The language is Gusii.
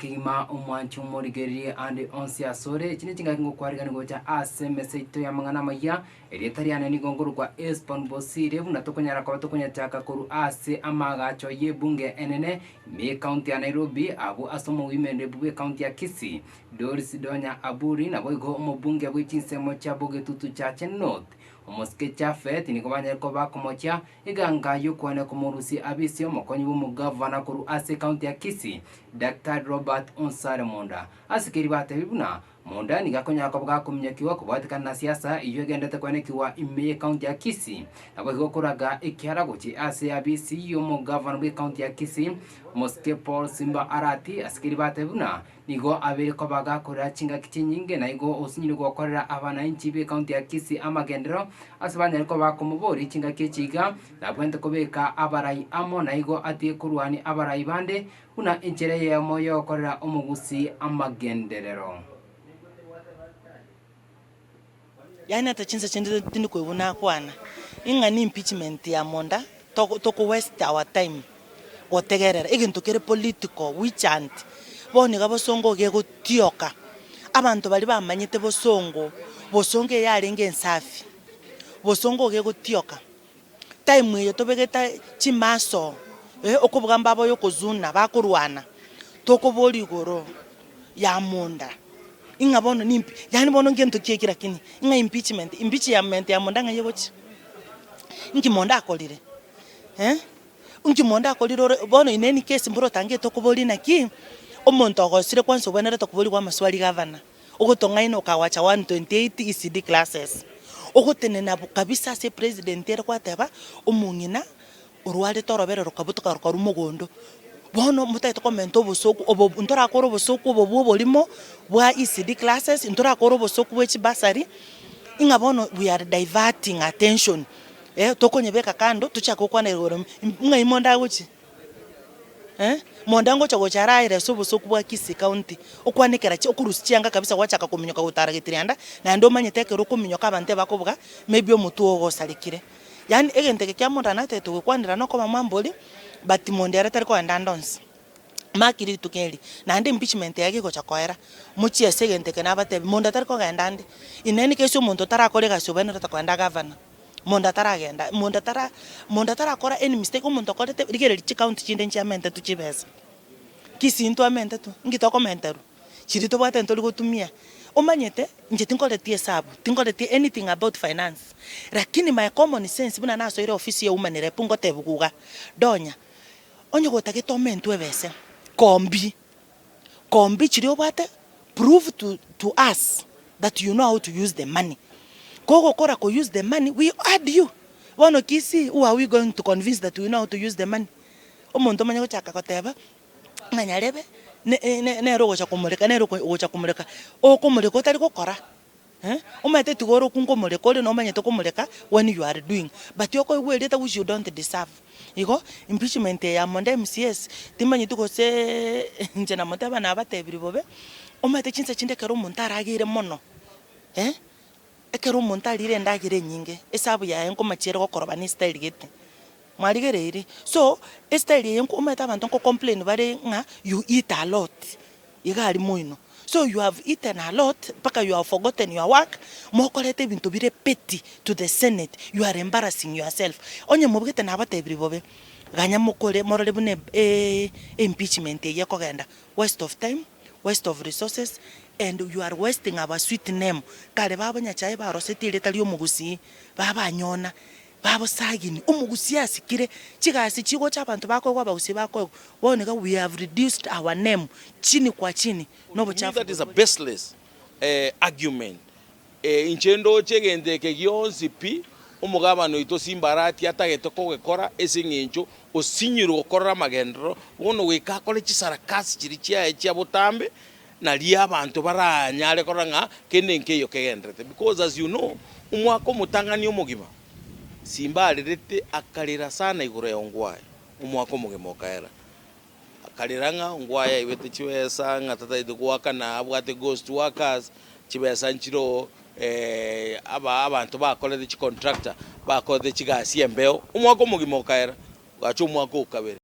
kegima omwanchi omorigererie ande onsi asore. Echi nechingaki ngokwarigania gocha ase emesa yaito y'amang'ana amayia. Erieta riane nigo nkorokwa Esbon Bosire buna tokonyara koba tokonyachaka korwa ase amaagacho y'ebunge enene ime y'ecounty ya Nairobi abwo ase omowimendebu bw'ecounty ya Kisii Doris Donya Aburi naboigo omobunge bwe chinsemo chia Bogetutu Chache North Omosike Japhet nigo banyare koba bakomochia Eganga y'okwana komorusia abise omokonyi bw'omogavana korwa ase ekaunti ya Kisii, Daktari Robert Onsare Monda. Ase keria batebire buna Monda nigo akonyara koba gakominyokigwa kobwatekana na siasa eyio egenderete koenekigwa ime y'ekaunti ya Kisii. Naboigo koraga ekiara gochia ase abisi y'omogavana bw'ekaunti ya Kisii, Omosike Paul Simba Arati, ase keria batebire buna Nigo abeire koba gakorera chingaki chinyinge, na igo osinyire gokorera abananchi b'ecounty ya Kisii amagenderero, ase banyare koba bakomoboria chingaki echi iga, nabwenerete kobeka abarai amo, na igo atige korwania abarai bande, buna enchera eyemo y'ogokorera omogusii amagenderero. Yaani ata chinsa chinde tindi koigwa nakwana, ing'a ni impeachment ya monda, toko toko waste our time gotegerera egento kere political witch hunt. Bono iga bosongo iga egotioka, abanto baria bamanyete bosongo, bosongo eye yarenge ensafi, bosongo iga egotioka. Time eye tobegete chimaso okobuga mbabo yokozuna bakorwana, tokoboria igoro ya monda ing'a bono nimpi yaani bono ngento ki eki lakini ing'a impeachment, impeachment ya monda ng'ai egochia? Inki monda akorire eh? Inki monda akorire ore bono in any case mboro otangete okoboria naki, omonto ogosire kwanza obwenerete koborigwa amaswali gavana. Ogotong'aina okawacha 128 ECD classes, ogotenena kabisa ase epresident ere gwateba omong'ina orwarete orobere rokabutoka rokarwa mogondo. Bono motagete komenta obosoku obo ntorakore obosoku obo bwa oborimo bwa ECD classes, ntorakore obosoku bwe chibasari, ng'a bono we are diverting attention, tokonyebeka kando tochake gokwana igoro ng'ai monde agochia. Monda ngocha gocha araere ase obosoku bwa Kisii County, okwanekera chi okorusia chianga kabisa gwachaka kominyoka gotara getirianda, naende omanyete ekero okominyoka abanto ebakobuga maybe omotwe ogo osarekire. Yaani egento eke kia monda natagete gokwanera nokoba mwambori, but monda ere tari kogenda ande onsi. Mark rituko eri, naende impeachment yaye gegocha koera, mochie ase egento eke nabatebi monda tari kogenda ande. In any case omonto otarakora egasi obwenerete kogenda gavana. Monto ataragenda, monto atara monto atarakora any mistake, omonto okorete rigereria chicounty chinde nchiamentetwe chibesa. Kisii ntwamentetwe, inki tokomenterwa? Chiria tobwate ntori gotumia. Omanyete, inche tinkoreti esabu, tinkoreti anything about finance, lakini my common sense buna nasoire ofisi ya woman rep ngotebiwa iga, Donya, onye gotagete omentwe ebese, kombi. Kombi chiria obwate, prove to to us that you know how to use the money. Kogokora ko use the money, we add you. Bono Kisii, who are we going to convince that we know how to use the money? Omonto omanye gochaka goteba, ng'a nyarebe, ne ne nere ogocha komoreka, nere ogocha komoreka, okomoreka otari gokora. Omanyete tiga ore okunga omoreka ore nomanyete komoreka when you are doing but okoigwa erieta which you don't deserve. Igo impeachment eye ya monda MCAs timanyeti gose inche namoteba nabatebirie bobe, omanyete chinsa chinde ekero omonto arageire mono ekero omonto arire endagera enyinge, esabu yaye nkomachi ere gokoroba ne estyle gete, mwarigereiri? So, estyle eye omanyete abanto nko complain bare ng'a you eat a lot. Iga aria moino. So you have eaten a lot mpaka you have forgotten your work, mokorete ebinto bire petty to the senate, you are embarrassing yourself. Onye mobugete nabatebirie bobe, ganya mokore morore buna impeachment eyio ekogenda, waste of time, waste of resources and you are wasting our sweet name. Kare babo Nyachae barosetie erieta ria omogusii, babanyona. Babosagini, omogusii asikire, chigasi chigocha abanto bakoegwa abagusii bakoegwa, bono iga we have reduced our name chini kwa chini To me nobochafu that is a bori. baseless argument. Inche ndoche egento eke gionsi pi, omogabana oito Simba Arati atagete kogekora ase eng'encho osinyirwe gokorera amagenderero, bono goika akore chisarakasi chiria chiaye chia botambe, nario abanto baranyare korora ng'a kende nkeiyo kegendererete. Because as you know, omwaka omotang'ani omogima, Simba arerete akarera sana igoro ya Ongwae, omwaka omogima okaera. Akarera ng'a Ongwae aibete chibesa, ng'a tatagete goakana abwate ghost workers, chibesa nchiroo aba abanto bakorete chicontractor, bakorete chigasi embeo, omwaka omogima okaera, ogacha omwaka okabere.